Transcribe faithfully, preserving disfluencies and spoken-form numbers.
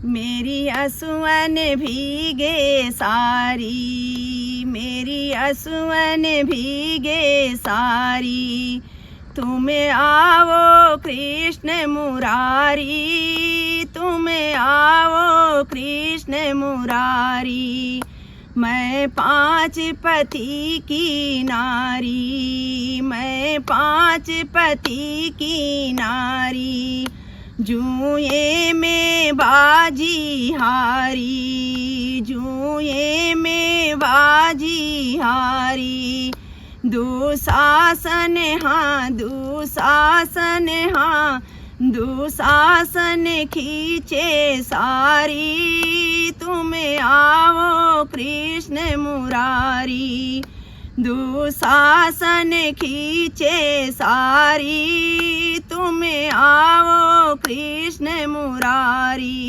मेरी असुवन भीगे सारी, मेरी असुवन भीगे सारी। तुम आओ कृष्ण मुरारी, तुम आओ कृष्ण मुरारी। मैं पाँच पति की नारी, मैं पाँच पति की नारी। जुए में बाजी हारी, जुए में बाजी हारी। दुशासन हाँ, दुशासन हाँ, दुशासन खींचे सारी। तुम आओ कृष्ण मुरारी, दुशासन खींचे सारी। तुम आओ कृष्ण मुरारी।